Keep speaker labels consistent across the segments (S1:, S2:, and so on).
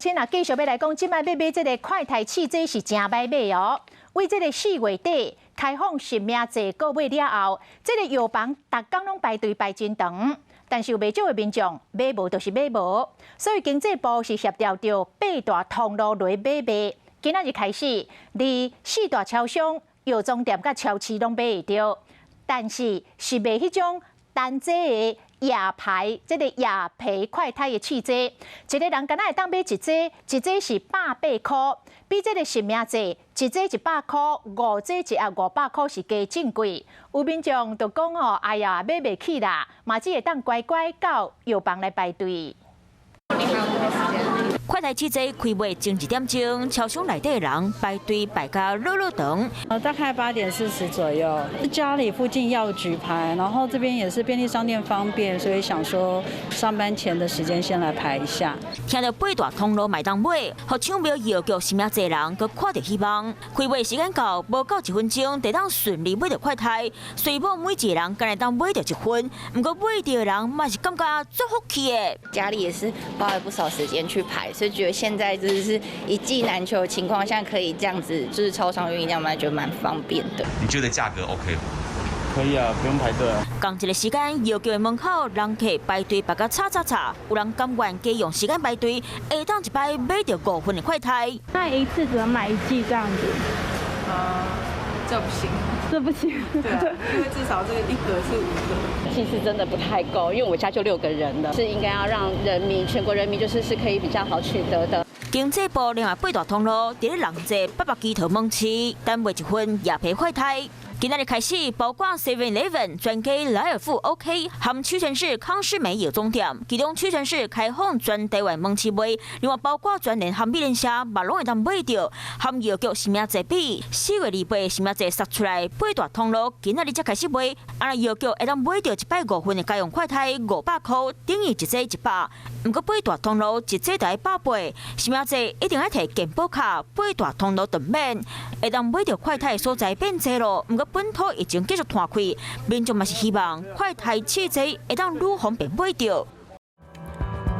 S1: 先啊，繼續欲來講，這擺欲買這个快篩試劑是誠歹買哦。為這个4月底開放實名制購買了後，這个藥房逐工攏排隊排真長，但是有袂少的民眾買無就是買無，所以經濟部是協調著八大通路來買賣。今仔日開始，佇四大超商、藥妝店佮超市攏買會著，但是是賣彼種單劑的夜排，這个夜皮快篩的試劑，一个人敢若會當買一劑，一劑是180塊，比這个實名制一劑100塊，五劑一盒500塊是加真貴。有民眾就講吼，哎呀，買袂起啦，嘛只會當乖乖到藥房來排隊。
S2: 快篩試劑開賣前一點鐘，超商內底的人排隊排甲落落長。
S3: 大概8點40左右，家裡附近藥局排，然後這邊也是便利商店方便，所以想說上班前的時間先來排一下。
S2: 聽著八大通路嘛會當買，予搶著藥局實名制人閣看著希望。開賣時間到，無夠一分鐘，就當順利買著快篩。雖罔每一个人敢會當買著一份，毋過買著的人嘛是感覺足福氣的。
S4: 家裡也是花了不少時間去排。所以覺得現在就是一劑難求的情況下，可以這樣子，就是超商願意這樣賣，覺得蠻方便的。
S5: 你覺得價格 OK 嗎？
S6: 可以啊，不用排隊啊。
S2: 仝一个時間，藥局的門口人客排隊排甲吵吵吵，有人甘願加用時間排隊，會當一擺買著五份的快篩。
S7: 那一次只能買一劑這樣子？
S8: 這不行，
S7: 這不行。
S8: 對啊，因為至少這個一盒是五個。
S9: 其實真的不太夠，因為我家就六個人了，是應該要讓人民，全國人民就是可以比較好取得的。
S2: 經濟部另外八大通路，佇咧人濟八百基桃門市，單賣一份夜皮快篩。今仔日開始，包括 Seven Eleven、全家、萊爾富 OK 和屈臣氏康是美藥妝店，其中屈臣氏開放全台灣門市賣，另外包括全聯和美聯社嘛攏會當買著。和藥局實名制比，4月28實名制殺出來，八大通路今仔日才開始賣，啊藥局會當買著一擺五份的家用快篩500塊，等於一劑100。毋過八大通路一劑著愛180，實名制一定愛提健保卡，八大通路就免。會當買著快篩的所在變濟囉，毋過本土疫情繼續湠開，民眾嘛是希望快篩試劑會當愈方便買著。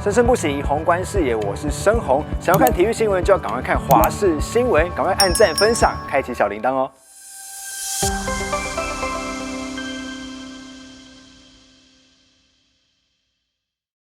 S10: 生生不息，宏觀視野，我是生宏。想要看體育新聞，就要趕快看華視新聞，趕快按讚分享，開啟小鈴鐺哦。